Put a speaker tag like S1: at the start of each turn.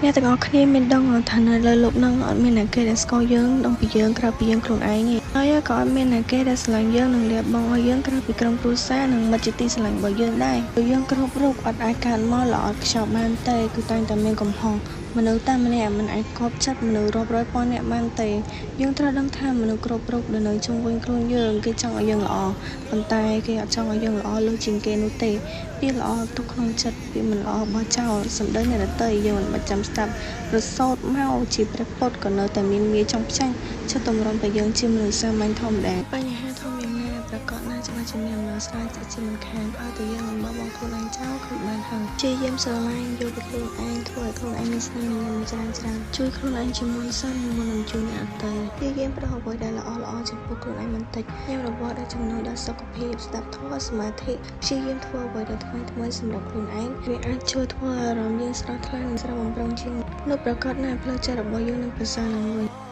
S1: អ្នកទាំងអស់គ្នាមានដឹងថានៅលើលោកហ្នឹងអត់មានអ្នកគេដែលស្គាល់យើងដឹងពីយើងក្រៅពីយើងខ្លួនឯងទេ ហើយក៏អត់មានអ្នកគេដែលស្រឡាញ់យើងនិងលះបង់ឲ្យយើងក្រៅពីក្រុមគ្រួសារនិងមិត្តជាទីស្រឡាញ់របស់យើងដែរ។ យើងគ្រប់រូបអត់អាចកើតមកល្អឥតខ្ចោះបានទេ គឺតែងតែមានកំហុស។ មនុស្សតែម្នាក់មិនអាចគាប់ចិត្តមនុស្សរាប់រយពាន់នាក់បានទេ។ យើងត្រូវដឹងថាមនុស្សគ្រប់រូបដែលនៅជុំវិញខ្លួនយើងគេចង់ឲ្យយើងល្អ ប៉ុន្តែគេអត់ចង់ឲ្យយើងល្អលើសជាងគេនោះទេ។ ពាក្យល្អទុកក្នុងចិត្ត ពាក្យមិនល្អបោះចោល។ សម្ដីអ្នកដទៃយើងមិនបាច់ចាំស្ដាប់ រសូត្រមកជាព្រះពុទ្ធក៏នៅតែមានមារចង់ផ្ចាញ់ ចុះទម្រាំតែយើងជាមនុស្សសាមញ្ញធម្មតា បញ្ហាធំយ៉ាងណាប្រាកដណាស់ច្បាស់ជាមានអំណោះស្រាយជាក់ជាមិនខាន ឲ្យតែយើងមិនបោះបង់ខ្លួនឯងចោលគឺបានហើយ។ ព្យាយាមស្រឡាញ់យល់ពីខ្លួនឯង ធ្វើឲ្យខ្លួនឯងមានស្នាមញញឹមច្រើនៗ ជួយខ្លួនឯងជាមុនសិនមុននឹងជួយអ្នកដទៃ។ ព្យាយាមផ្ដល់អ្វីដែលល្អៗចំពោះខ្លួនឯងបន្តិច ញ៉ាំរបស់ដែលជំនួយដល់សុខភាព ស្ដាប់ធម៌សមាធិ ព្យាយាមធ្វើអ្វីដែលថ្មីៗសម្រាប់ខ្លួនឯង វាអាចជួយធ្វើឲ្យអារម្មណ៍យើងស្រស់ថ្លានិងស្រស់បំព្រងជាងនោះ ប្រាកដណាស់ផ្លូវចិត្តរបស់យើងនឹងប្រសើរឡើងវិញ។